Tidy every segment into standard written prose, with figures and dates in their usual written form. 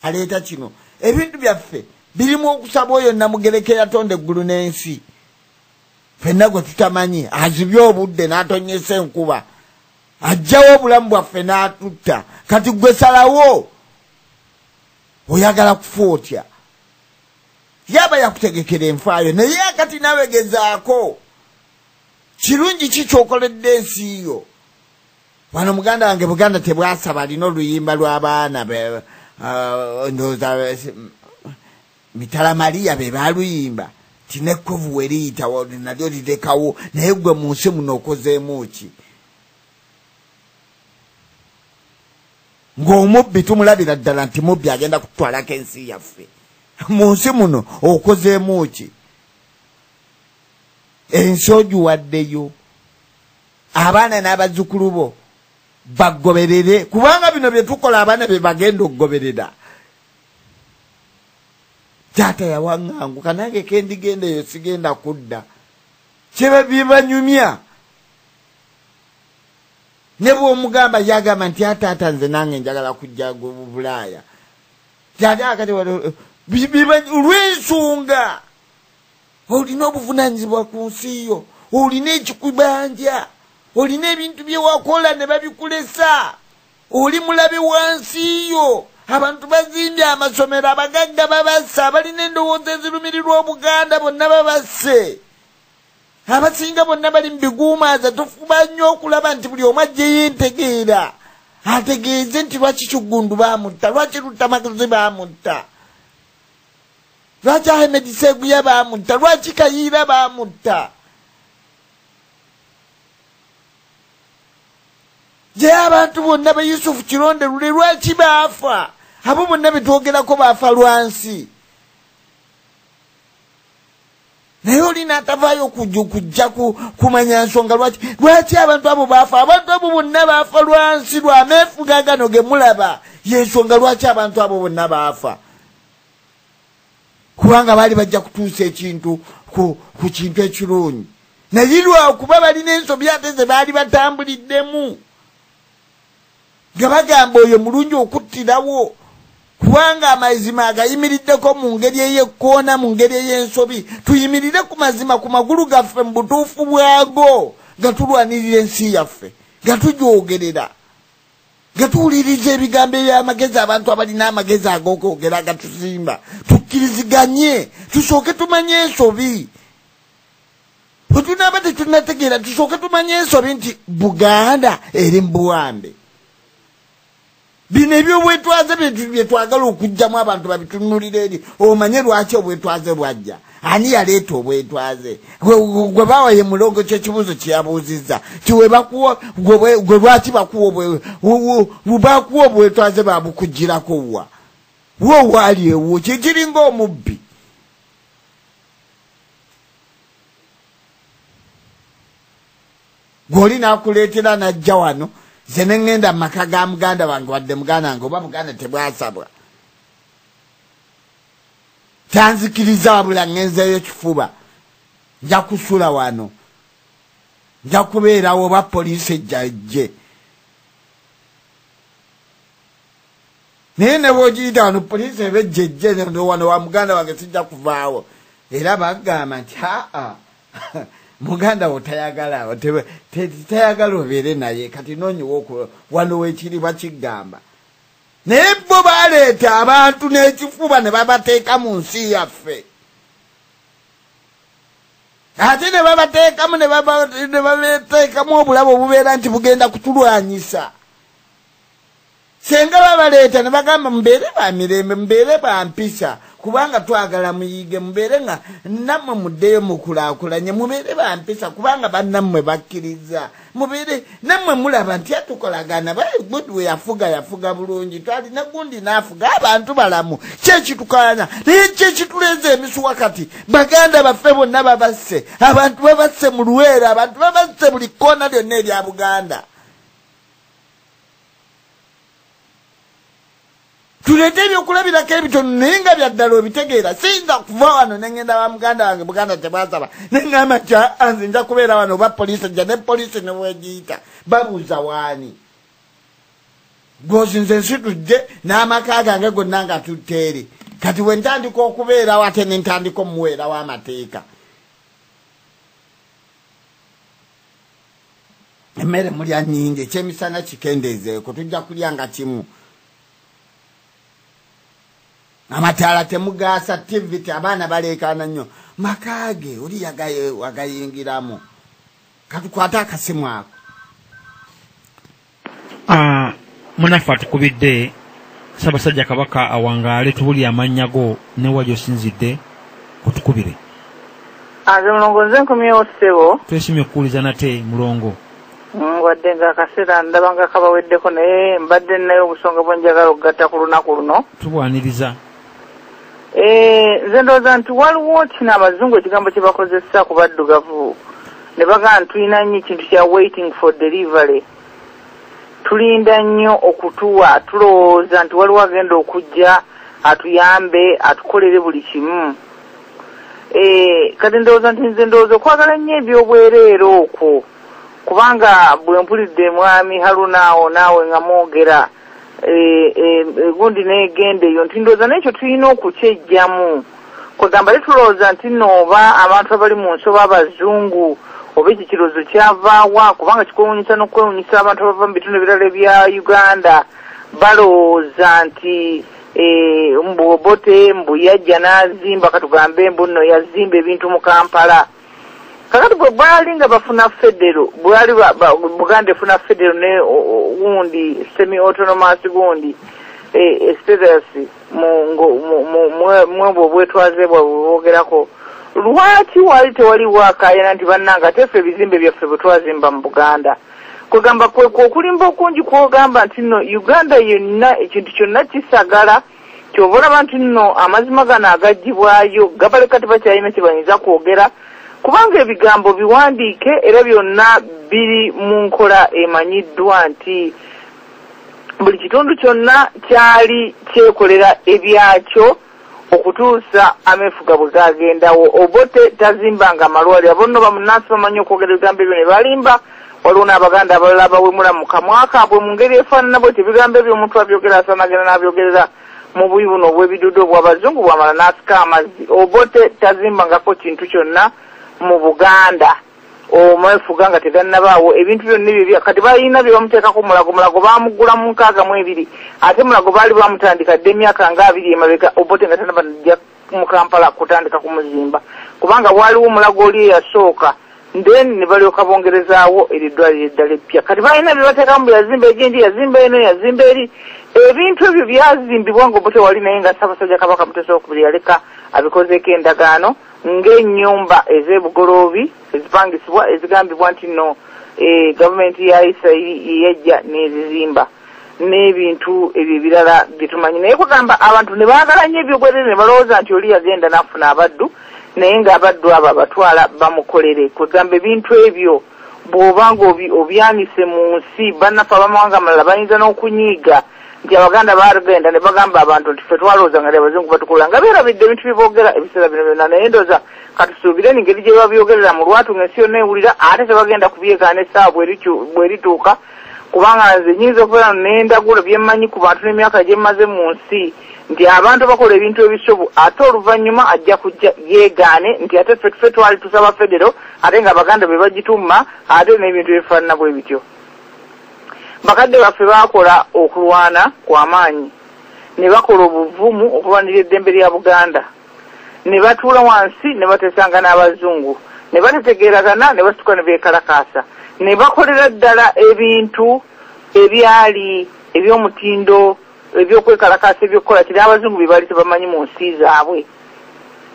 Aleeta kino. Ebintu byaffe birimu okusaba oyo Namugereka eyatonda eggulu n'ensi. Ffenna gwe tutamanyi, azibye obudde n'atonyesa enkuba. Ajjawo obulamu bwaffe n'atutta. Kati gwe salawo oyagala kufa otya? Yaba yakutegekera enfaayo naye akati naawe gezaako. Kirungi ki ky'okoledde ensi yo? Wano muganda wange Buganda tebwasaba, alina oluyimba lw'abaana ndowooza Mitala Maria be baaluyimba ti n'ekkovu we liyita nalyo lirekawo, naye ggwe mu nsi muno okozeemu ki? Ng'omubbi tumulabira ddala nti mubbi agenda kutwalako ensi yaffe. Mu nsi muno okozeemu ki? Ensi ogiwaddeyo abaana n'abazzukulu bo bagoberere, kubanga bino bye tukola abaana be bagenda okugoberera. Taata yawaŋŋanguka nange kendigenda eyo sigenda kudda. Kyeba bibanyumya. Ne bw'omugamba yagamba nti ataata nze nange njagala kujja Bulaaya. Taata akati olw'ensonga olina obuvunaanyizibwa ku nsi yo, olina ekikubanja, olina ebintu bye wakola ne babikulesa, oli mulabe wa nsi yo. Abantu bazimbye amasomero, abagagga babasse, abalina endowooza ezirumirirwa Obuganda bonna babasse. Abasinga bonna bali mu biguumaaza. Tufuba nnyo okulaba nti buli omu ajjeyo entegeera, ategeeze nti lwaki Kiggundu baamutta, lwaki Luttamaguzi baamutta, lwaki Ahmed Seguya baamutta, lwaki Kayiira baamutta. Gye abantu bonna ba Yusufu Kironde Lule lwaki baafa? Abo bonna be twogerako baafa lwansi. Naye olina atavaayo kujja kumanya nsonga lwaki abantu abo baafa. Abantu abo bonna baafa lwansi lw'ameefuga gano ge mulaba. Y'ensonga lwaki abantu abo bonna baafa. Kubanga baali bajja kutuusa ekintu ku kintu ekirungi. Naye lwakuba balina ensobi ate ze baali batambuliddemu. Nga bagamba oyo mulungi okuttirawo, kubanga amazima agayimiriddeko mu ngeri ey'ekkoona, mu ngeri ey'ensobi. Tuyimirire ku mazima ku magulu gaffe mu butuufu bwago, nga tulwanirira ensi yaffe, nga tugyogerera, nga tuwuliriza ebigambo eby'amagezi, abantu abalina amagezi ag'okwogera agatusimba. Tukkiriziganye, tusooke tumanye ensobi. Bwe tunaaba tetunnategeera, tusooke tumanye ensobi nti Buganda eri mu buwambe. Bino ebyobwetwaze bye twagala okuggyamu abantu babitunuulire eri, omanye lwaki obwetwaze bwajja, ani yaleeta obwetwaze, gwe bawa ye mulongo ky'ekibuuzo kye yabuuzizza ti gwe lwaki bakuwa obwetwaze babukugirako wa wo waali ewo kikiringa omubbi. Gw'oli n'akuleetera n'ajja wano, nze ne ŋŋenda mu maka ga muganda wange, wadde muganda wange oba Buganda tebwasabwa. Tanzikiriza wabula ŋŋenzeeyo kifuba, nja kusula wano, nja kubeerawo oba poliisi ejja ejje. Naye ne bw'ogiyita wano poliisi eba ejja ejje, wano wa muganda wange sijja kuvaawo. Era bagamba nti aa muganda wo tayagala tayagala obeere naye, kati noonyiwa wano weekiri bakigamba. Naye bo baleeta abantu n'ekifuba ne babateeka mu nsi yaffe. Ate ne babateekamu ne babateekamu obulabo obubeera nti bugenda kutulwanyisa. Senga babaleeta ne bagamba mubeere ba mirembe, mubeere ba mpisa, kubanga twagala muyige, mubeere nga nammwe muddeyo mukulaakulanye, mubeere ba mpisa kubanga bannammwe bakkiriza, mubeere nammwe mulaba nti atukolagana. Gundi yafuga yafuga bulungi, twalina gundi n'afuga, abantu balamu. Ki ekitukaanya? Naye ki ekituleeza emisuwa kati? Baganda baffe bonna babasse, abantu babasse mu Luweero, abantu babasse buli kkoona lyonna erya Buganda. Tuleete ebyokulabirako ebitono naye nga bya ddala obitegeera. Siyinza kuva wano ne ŋŋenda wa muganda wange Buganda tebwasaba ne ŋŋamba nti nze nja kubeera wano oba poliisi ejja, ne poliisi ne bwegiyita babuuza waani. Gwozi nze nsitudde n'amaka gange gonna nga tutteere. Kati we ntandika okubeerawo ate ne ntandika omuweerawo amateeka. Emmere mulya nnyingi, ekyemisana kikendeezeeko, tujja kulya nga kimu. Amataala temugaasa, TV abaana baleekaana nnyo. Maka ge oli wagayingiramu. Katukwate akasimu ako. Munaffe atukubidde Ssaabasajja Kabaka awangaale, tubuli amannya go ne wali osinzidde otukubire. Nze Mulongo, nze nkomyewo ssebo. Twesimye okukuwuliza nate Mulongo. Wadde nga akaseera ndaba nga kabaweddeko, naye mbadde nnayo obusonga bwe njagala okugatta ku lunaku luno. Tubwaniriza. Nze ndowooza nti waliwo kino abazungu ekigambo kye bakozesa ku baddugavu ne bagamba nti tulina nnyo ekintu kya waiting for delivery. Tulinda nnyo okutuwa, tulowooza nti waliwo agenda okujja atuyambe atukolere buli kimu. Kati ndowooza nti nze ndowooza okwagala nnyo ebyobwereere okwo, kubanga bwe mpulidde mwami Haruna awo naawe nga mwogera gundi n'egenda eyo, nti ndowooza n'ekyo tulina okukyejjamu. Kwegamba tetulowooza nti nno oba abantu abali mu nsi oba abazungu oba ekyo kirowoozo kyavaawa, kubanga kikwewuunyisa n'okwewuunyisa abantu abava mu bitundu ebirala ebya Uganda balowooza nti mbu Obote mbu yajja n'azimba, katugambe mbu nno yazimba ebintu mu Kampala. Kakati bwe baali nga bafuna federo, bwali Buganda efuna federo ne gundi semi autonomous gundi status mu obwetwaze bwabwe bwogerako, lwaki wali tewaliwo akaayana nti bannange ate ffe ebizimbe byaffe bwe twazimba mu Buganda? Kwegamba kwekwo okulimba okungi kwogamba nti nno Uganda yonna ekintu kyonna kisagala, ky'oba olaba nti nno amazima gano agaggyibwayo gabaleka tebakyalina kye bayinza kwogera, kubanga ebigambo biwandiike era byonna biri mu nkola emanyiddwa nti buli kitundu kyonna kyali kyekolera ebyakyo okutuusa ameefuga bwe gagendawo. Obote tazimbanga amalwaliro, abo nno bamunnansi bamanyi okwogera ebigambo ebyo ne balimba. Waliwo n'Abaganda abalala abawemula mu kamwa kaabwe mu ngeri efaanana bwetyo. Ebigambo ebyo omuntu abyogera asaana agenda n'abyogerera mu buyi buno obw'ebidudu obw'abazungu, bwamala n'asika amazzi. Obote tazimbangako kintu kyonna mu Buganda omwefuga nga tegannabaawo. Ebintu byonna ebyo kati balina bye bamuteekako Mulago. Mulago baamugula mu 62, ate Mulago baali bamutandika dda emyaka nga 20 emabega, Obote nga tannaba najja mu Kampala kutandika kumuzimba, kubanga waaliwo Mulago oli eyasooka, then ne balyoka bongerezaawo eddwaliro eddala eppya. Kati balina bye bateekamu, yazimba egindi, yazimba eno, yazimba eri. Ebintu ebyo byazimbibwa nga Obote wali, naye nga Ssaabasajja Kabaka Mutesa II yaleka abikozeeko endagaano ng'ennyumba ez'ebugoloobi ezipangisibwa ezigambibwa nti nno gavumenti ya Isirayiri yajja n'ezizimba n'ebintu ebyo ebirala bye tumanyi. Naye kugamba abantu ne baagala nnyo ebyobwerere ne balowooza nti oli yagenda n'afuna abaddu, naye ng'abaddu abo abatwala bamukolere. Kwegamba ebintu ebyo bw'oba nga obyanise mu nsi, bannaffe abamawanga amalala bayinza n'okunyiiga nti Abaganda baagenda ne bagamba abantu nti ffe twalowooza nga abazungu batukola, nga beerabidde ebintu bye boogera ebiseera bino byonna. Naye ndowooza katusuubire engeri gye babyogerera mu lwatu ng'ensi yonna ewulira, ate tebagenda kubyegaana essaawa bw'erituuka, kubanga nze nnyinza okubeera n'endagula bye mmanyi ku bantu n'emyaka gye mmaze mu nsi nti abantu bakola ebintu ebisobu, ate oluvannyuma ajja kujja yeegaane nti ate ffe twali tusaba federo, ate nga Abaganda be bagitumma, ate n'ebintu ebifaanana bwe bityo. Bakadde baffe baakola okulwana kw'amaanyi, ne bakola obuvumu okulwanira eddembe lya Buganda, ne batuula wansi ne bateesanga n'abazungu, ne batetegeeragana, ne basituka ne beekalakaasa, ne bakolera ddala ebintu ebyali eby'omutindo ebyokwekalakaasa ebyokukola kiri abazungu bye baali tebamanyi mu nsi zaabwe,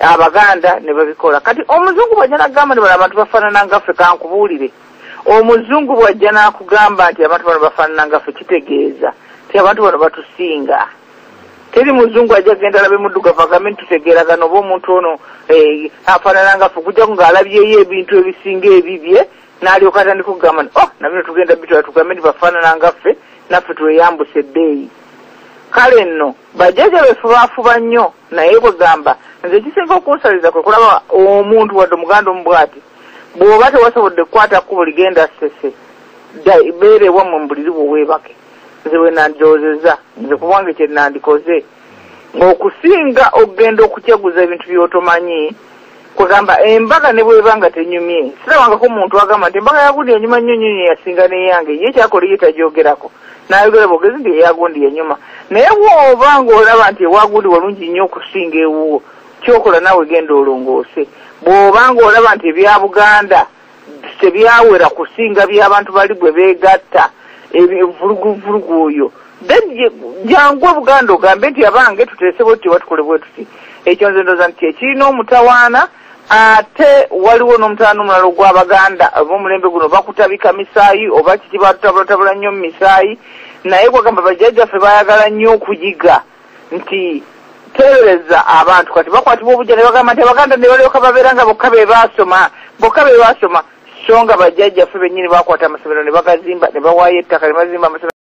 Abaganda ne babikola. Kati omuzungu bw'ajja n'agamba nti bano abantu bafaanana nga ffe, kankubuulire, omuzungu bw'ajja n'akugamba nti abantu bano bafaanana nga ffe, kitegeeza nti abantu bano batusinga. Teri muzungu ajja kugenda alabe muddugavu agambe nti tutegeeragana oba omuntu ono afaanana nga ffe, okuggyako ng'alabyeyo ebintu ebisinga ebibye n'alyoka atandika okugamba nti oh, nabino tugenda bitwala tugambe nti bafaanana nga ffe, naffe tweyambuse ebbeeyi. Kale nno bajjajja baffe baafuba nnyo, naye kwegamba nze ekisinga okunsaliza kwe kulaba omuntu wadde Omuganda omu bw'ati, bw'oba tewasobodde kukwata kkubo ligenda Ssese, beera ewammwe mu buliri bwo weebake. Nze bwe nandirowoozezza, nze ku bwange kye nandikoze, okusinga okugenda okukyaguza ebintu by'otomanyi. Kwegamba embaga ne bweba nga tenyumye, sirabangako muntu agamba nti embaga yagundi yanyuma nnyo nnyo yasinga n'eyange. Ye kyakola ye tagyogerako, n'ayogera bwogezi nti eyagundi yanyuma. Naye bw'oba ng'olaba nti ewagundi walungi nnyo okusinga ewuwo, kyokola naawe genda olongoose. Bw'oba ng'olaba nti ebya Buganda tebyawera kusinga by'abantu bali bwe beegatta evuluguvulugu oyo, then jangu Buganda ogambe nti abange tuteese bwe tuti oba tukole bwe tuti. Ekyo nze ndowooza nti ekirina omutawaana. Ate waliwo n'omutawaana omulala ogw'Abaganda ab'omulembe guno, bakutabika misaayi oba kiki, batutabulatabula nnyo mu misaayi. Naye kwagamba bajjajjaffe baayagala nnyo okuyiga nti teebereza abantu kati bakwatibwa obujja ne bagamba nti Abaganda ne balyoka babeera nga bokka be baasoma, bokka be baasoma, so nga bajjajjaffe bennyini bakwata amasomero ne bagazimba, ne bawaayo ettaka ne bazimba amasomero.